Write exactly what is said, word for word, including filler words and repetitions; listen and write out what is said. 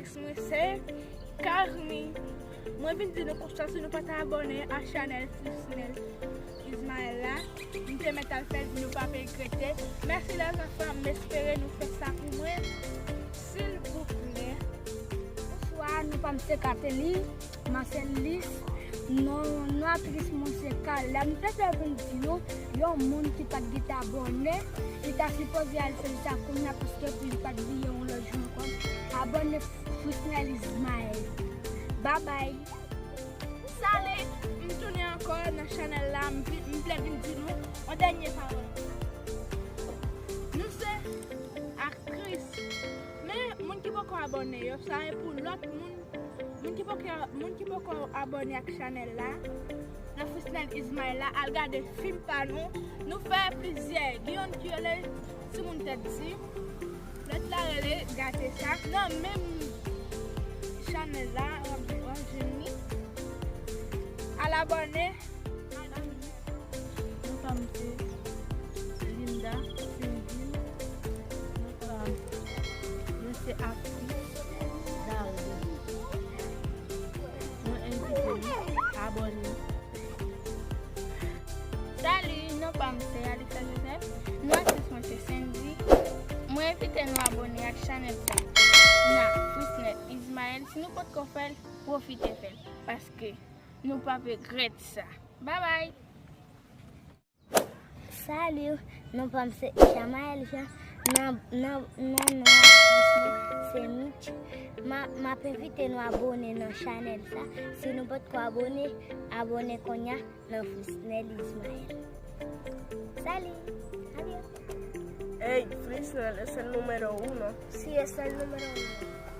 Mwen se Carmi. Mwen vin di nou konsa, si nou pa t abòne a chanèl Frisnel Ismaël la, m te mèt al fè l, nou p ap regrete. Mèsi lèzanfan, m espere nou fè sa pou mwen, silvouplè. Bonswa, non pa m se Kateli Marcelis, non, non aktris mwen se Carla. M te fè vin di nou, yon moun ki pa t gentan abòne, li ta sipoze al fè sa kounye a, paske pou li pa t bliye yon lòt jou ankò. Abòne Frisnel Ismaël. Babay. Salut, m tounen ankò nan chanèl la, m vi- m vle vin di nou yon dènye pawòl. Nou se aktris, men moun ki poko abòne yo, sa e pou lòt moun, moun ki poko, moun ki poko abòne ak chanèl la, nan Frisnel Ismaël la, al gade fim pa nou. Nou fè plizyè. Gen youn ki rele Timoun Tèt Di. Lòt la rele Gate Sa. Nan menm chanèl la, w ap, w ap jwenn li. Al abòne. Non pa m se Linda Sylvie. Non pa m, mwen se aktris Dardo. Mwen envite nou abòne. Salut, non pa m se Alexa Joseph. Non aktris mwen se Sandy. Mwen envite nou abòne ak chanèl sa nan Frisnel Ismaël. Si nou potko fè l, pwofite fè l, paske nou p ap regrèt sa. Babay. Salut, non pa m se Ishamael Jean. Nan, nan, nan non aktris mwen se Mitch. M a, m ap envite nou abòne nan chanèl sa. Si nou potko abòne, abòne kounye a nan Frisnel Ismaël. Salut, a bientôt. Ey, Frisnel, ese el número uno. Sí, ese es el número uno.